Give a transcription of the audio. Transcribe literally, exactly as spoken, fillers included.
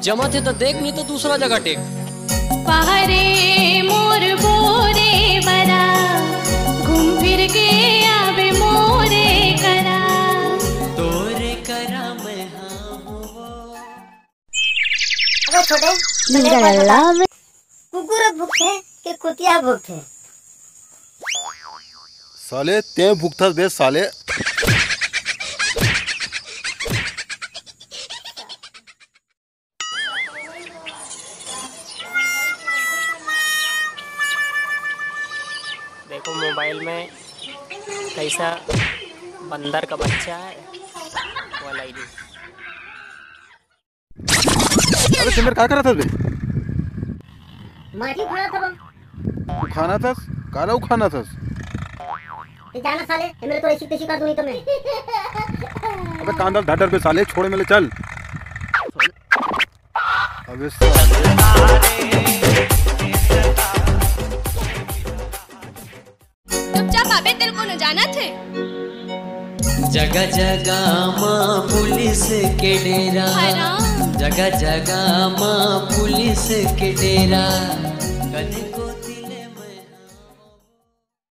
जमा थे तो देख, नहीं तो दूसरा जगह टेक। पहरे मोर बोरे बरा, घूम फिर के आवे मोरे करा। तोरे करा मैं हाँ हूँ वो। अबे छोटे, गल्ला में कुकुर भूखे कि कुतिया भूखे? साले तें भुगतस बे साले। देखो मोबाइल में कैसा बंदर का बच्चा है, वाला ही। अबे सिमर का करत हस बे? माटी उखाड़ा था बम। उखाना थस? काला उखाना थस? ते जाना साले, ये मेरे तो ऐसी तैसी कर दूंगी तो मैं। अबे कांदल ढाडर बे साले, छोड़ मेले चल। अबे साले। चुपचाप आबे, तेल कोनो जानत हे? जगह जगह माँ पुलिस के डेरा। हाय राम। जगह जगह माँ पुलिस के डेरा। कदे